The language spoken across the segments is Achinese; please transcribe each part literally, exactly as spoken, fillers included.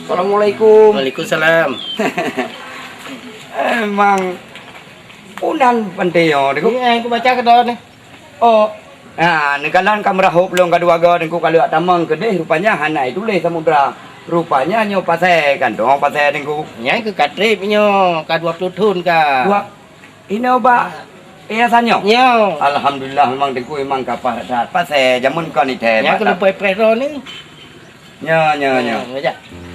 Assalamualaikum. Waalaikumsalam. Emang unan pantai nyoe, Teungku. Iya, aku baca ke dah ni. Oh. Nah, neukalon ka meurahop lôn ka dua go, Teungku, ka lheueh tamong keudeh, rupanya hana tuléh samudra. Rupanya nyoe pasai kantong pasai, Teungku. Nyang keu ka trép nyoe, ka dua puluh thon ka. Dua, inoe bak yayasan nyoe? Nyoe. Alhamdulillah, memang Teungku memang ka paih that. Pasai jameun kon ithèe. Nyang keu lumpoi preh droe ni. Nyoe, nyoe, nyoe. Nyoe, nyoe.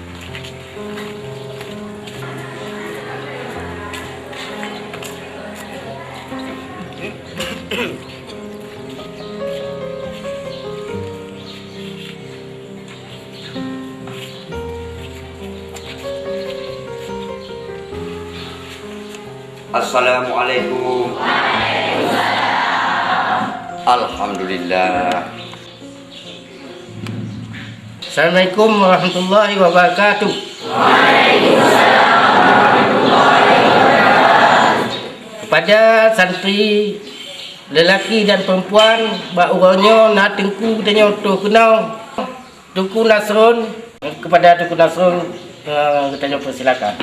Assalamualaikum. Alhamdulillah. Assalamualaikum warahmatullahi wabarakatuh. Kepada santri lelaki dan perempuan, bak uroe nyoe na Teungku geutanyoe troh keunoe, Teungku Nasrun. Kepada Teungku Nasrun, eh, geutanyoe persilakan.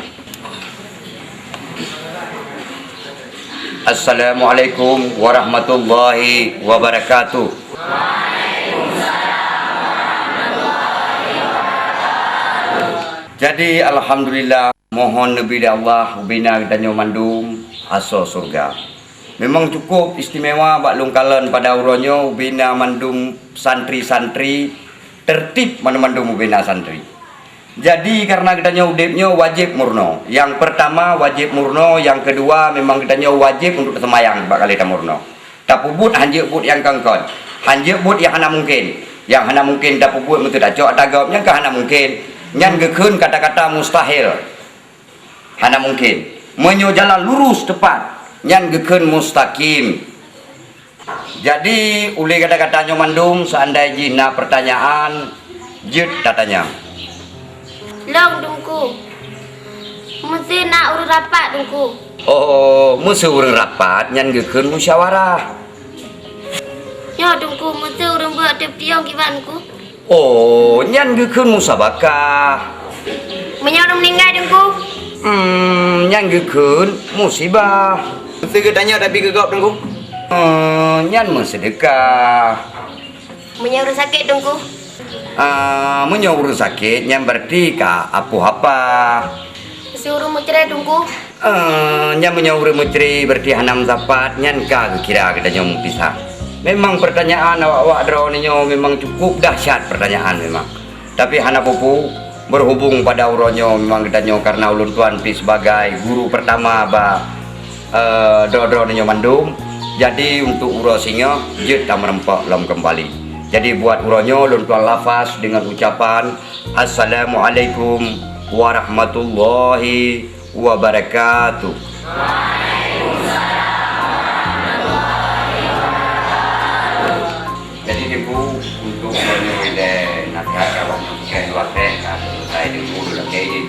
Assalamualaikum warahmatullahi wabarakatuh. Jadi, alhamdulillah, mohon neubri lé Allah ubena geutanyoe mandum asoe syeuruga. Memang cukup istimewa bak lôn kalon pada uroe nyoe ubena mandum santri-santri, tertib mandum-mandum ubena santri. Jadi, karena geutanyoe udeb nyoe wajéb meurunoe. Nyang peurtama wajéb meurunoe, nyang keudua memang geutanyoe wajéb untuk seumayang bak kali tameurunoe. Tapeubuet hanjeuet buet nyang kon-kon. Hanjeuet buet nyang hana mungken. Nyang hana mungken tapeubuet meuteucok atagop nyang ka hana mungken. Nyan geukheun kata-kata mustahil. Hana mungken. Meunyoe jalan lurus teupat, nyan geukheun mustaqim. Jadi, uleh kata-kata nyoe mandum, seandai jih na pertanyaan, jeuet tatanyong. Lôn, Teungku. Meusé na ureuëng rapat, Teungku. Oh, meusé ureuëng rapat, nyan geukheun musyawarah. Nyoe, Teungku, meusé ureuëng beuet teupiôh kiban, Teungku. Oh, nyan geukheun musabakah. Meunyoe ureuëng meuninggai, Teungku? Hmm, nyan geukheun musibah. Meusé geutanyoe tapi keu gob, Teungku? Hmm, nyan meuseudeukah. Meunyoe ureuëng sakét, Teungku? Ah, meunyoe ureuëng sakét, nyan berarti ka apoh apa. Meusé ureuëng meucré, Teungku? Eh, nyan meunyoe ureuëng meucré berarti hana meusapat, nyan ka geukira geutanyoe meupisah. Memang pertanyaan awak-awak droeneuh nyoe memang cukup dahsyat pertanyaan memang. Tapi hana peue-peue, berhubung pada uroe nyoe memang geutanyoe karena ulôn tuan pih sebagai guru pertama bak, eh, droe-droeneuh nyoe mandum. Jadi untuk uroe singoh jeuet tameureumpok lom kembali. Jadi buat uroe nyoe lôn tuan lafaz dengan ucapan Assalamualaikum warahmatullahi wabarakatuh. Jadi, Teungku, untuk meunyoe ilée nasihat awak nyoe bukan dua teh, ka selesai Teungku, dua teh je